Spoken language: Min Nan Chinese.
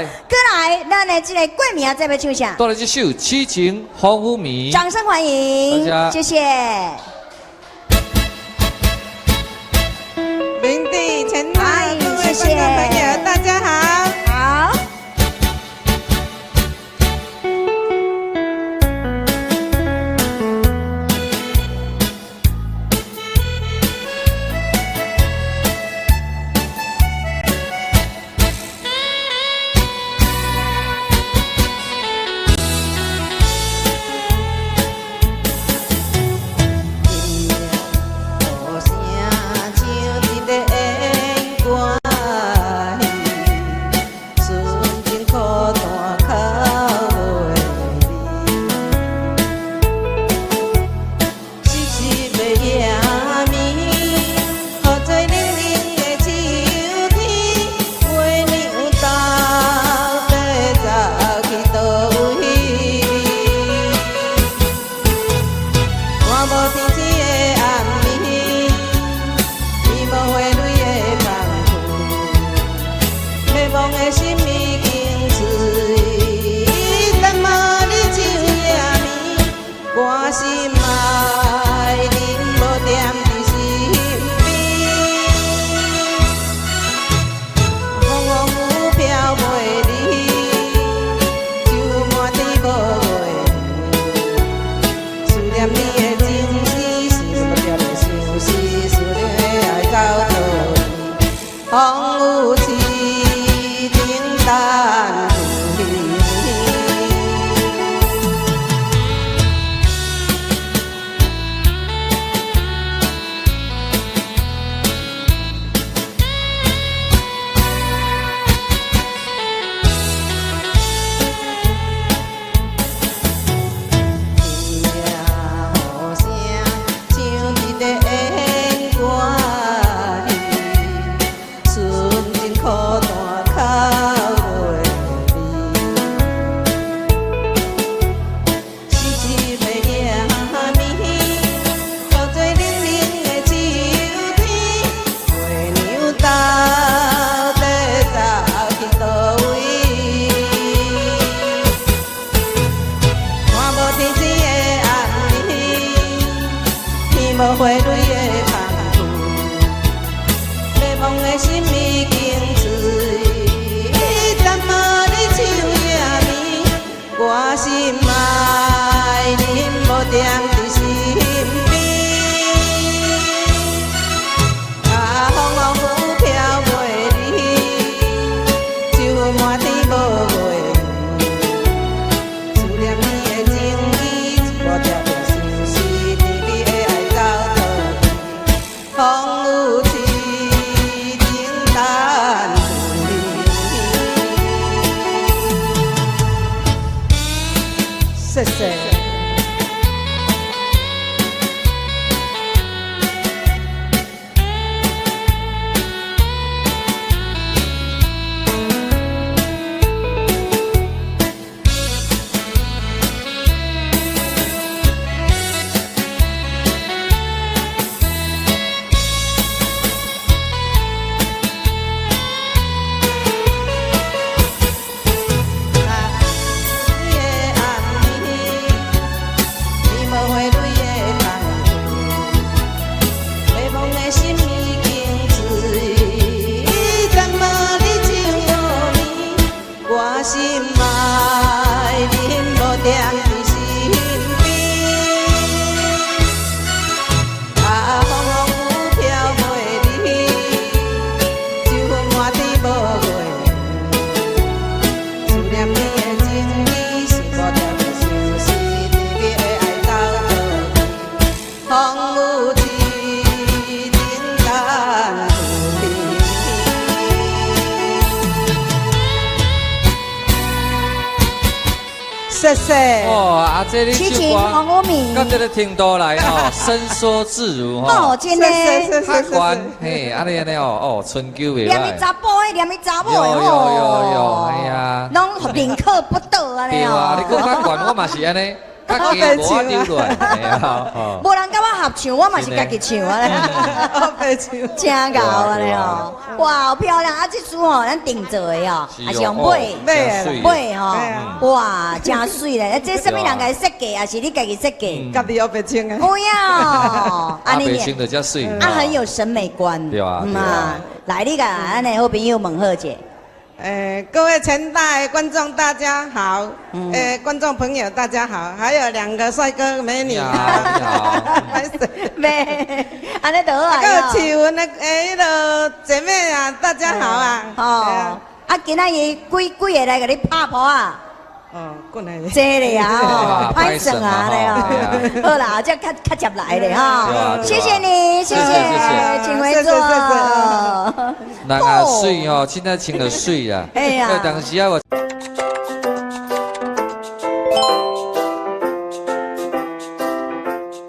過來，咱的這个歌名再欲唱啥？帶來這首《痴情風雨暝》。掌聲歡迎，大家謝謝。明帝陳哎各位謝謝觀眾朋友，大家好。好。雨聲像一个演歌戲，純情苦嘆哭袂離，濕濕的夜暝，予做冷冷的秋天，月娘到底走去佗位？看無天星的暗暝，見無花蕊的芳馥，迷惘的心已經醉，等望你唱夜暝，我心愛恁無踮佇身邊，風雨飄袂離，酒滿天無月思念你的情絲，想無定的相思，思念的愛走倒去，風雨痴情等有彼。天雨聲像一个演歌戲，純情苦嘆哭袂離。濕濕的夜暝，予做冷冷的秋天，月娘到底走去佗位？看無天星的暗暝，見無花蕊的芳馥，迷惘的心已經醉，等望你唱夜暝，我心愛恁無踮佇身邊。啊，風雨飄袂離，酒滿天無月思念你的情意，一無定定相思，甜蜜的愛走倒去，風雨痴情等有彼。謝謝。啊，的暗暝，見無花蕊的芳馥，迷惘的心已經醉，等望你唱雨暝，我心愛恁無踮佇身邊。啊，風雨飄袂離，酒滿天無月思念你的情意，想無定的相思，甜蜜的愛走倒去，風雨痴情等有彼。謝謝。哦，啊，這你痴情唱歌，風雨暝到這個程度來哦，伸縮自如吼哦，，真的。謝謝較懸，嘿，按呢按呢哦，哦，春秋袂連伊歹。查埔的，連伊查某的有有有有，哎呀，攏寧可不倒按呢對啊，你哦。閣較懸，我嘛是按呢。較加無我丟落來，嘿啊，吼。無人佮我合唱，我嘛是家己唱啊。黑白唱。真𠢕按呢哦，哇，好漂亮！啊，這束吼，咱定做的哦，還是用買？買的買吼。買啊。哇，真媠咧！啊，這啥物人共設計，還是你家己設計？家己黑白穿的。有影哦，阿白穿就遮媠。啊，很有審美觀。對啊對啊。來，你共咱的好朋友問好者。各位全大的觀眾大家好，觀眾朋友大家好，還有兩個帥哥美女。你好，你好。歹勢。咩？按呢就好啊。還有慈雲的彼个姐妹啊，大家好啊。哦，啊，今仔日幾幾个來共你拍噗仔？哦，過來。這個啊，歹算啊，咧哦。好啦，這較較接來咧哈。謝謝你，謝謝，請回座。人也媠吼，凊彩穿就媠啦。哎呀。當時啊，我。